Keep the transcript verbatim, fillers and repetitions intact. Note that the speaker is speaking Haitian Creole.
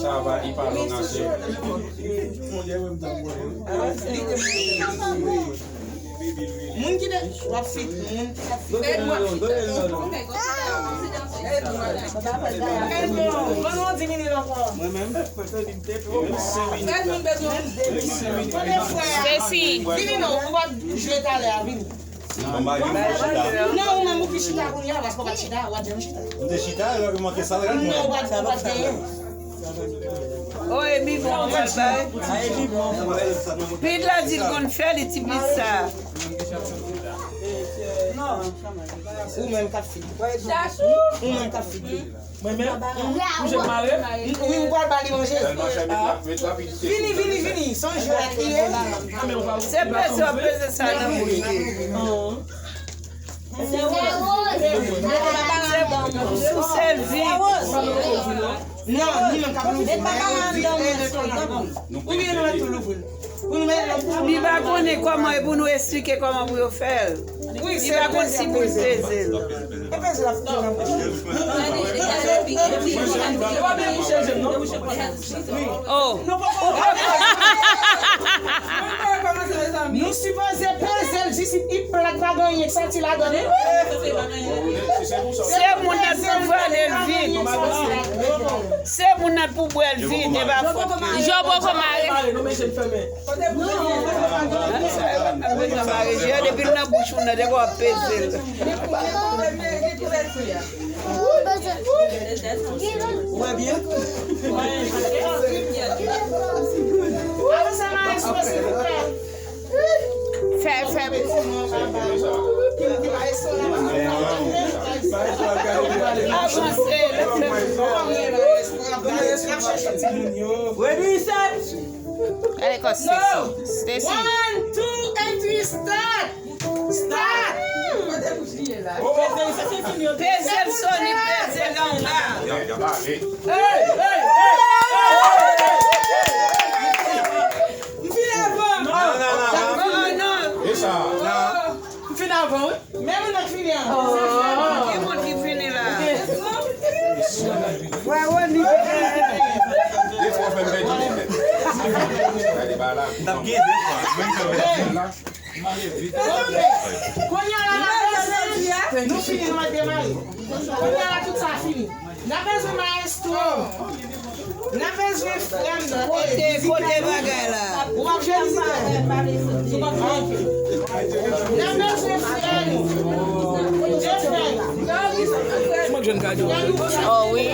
Sa va, li pa long ase. Moun ki de, w ap fit, moun ki ap fit. Ban nou yon dis minit ankò. Mwen menm, mwen fè vin tèt. Stacy. Vini non, ou pa jwe talè a, vini. Non, ou menm ou ki chita kounye a, paske ou pa t chita, ou pa t janm chita. M te chita, epi manke sa l rete. Non, ou pa t, ou pa t genyen. Oh, epi bon, mwen bay. Pit la di l konn fè li ti pit sa. Ou menm k ap fini. Ou menm k ap fini. Mwen menm, m kouje m mare. Wi, m pral ba li manje. Vini, vini, vini. Se yon jwèt li ye. Se peze w ap peze sa nan bouch. Se bon, sou sèl vi. Non, li menm k ap louvri. Oubyen nou mèt tou louvri l. Pou nou mèt louvri l. Li pa konnen kòman e pou nou esplike kòman pou yo fè l. Li pa konn si pou l peze l. Oh. Nou sipoze peze l jis li plat, pa gen anyen k soti ladan l. Se moun nan pou vale l vit. Se moun nan pou bwè l vit, e pa fòt li. Jan w poko mare. Bezwen mare je depi l nan bouch ou nan, depi w ap peze l. Ou wè byen? Fè, fè. Avanse, lè fè. Ready, set. Allez, go, Stacy. Stacy. One, two, and three, start. Start. Peze l, Sony, peze l anba. Hey, hey, hey. M fin avan. Non, non, non, non. E sa. M fin avan, wi. Men moun nan k fini an. Ki moun ki fini la? Bravo, Nick. De fwa fè m pèdi li. Gade ba la. N ap gen de fwa. Mwen fè m pèdi la. Kounye a la, nou fini, nou mèt demare. Kounye a la, tout sa fini. N ap bezwen maestro. N ap bezwen frè m nan. Kote, kote bagay la? Ou ap jwe mizitè? N ap bezwen frè nou. De frè. Oh, wi.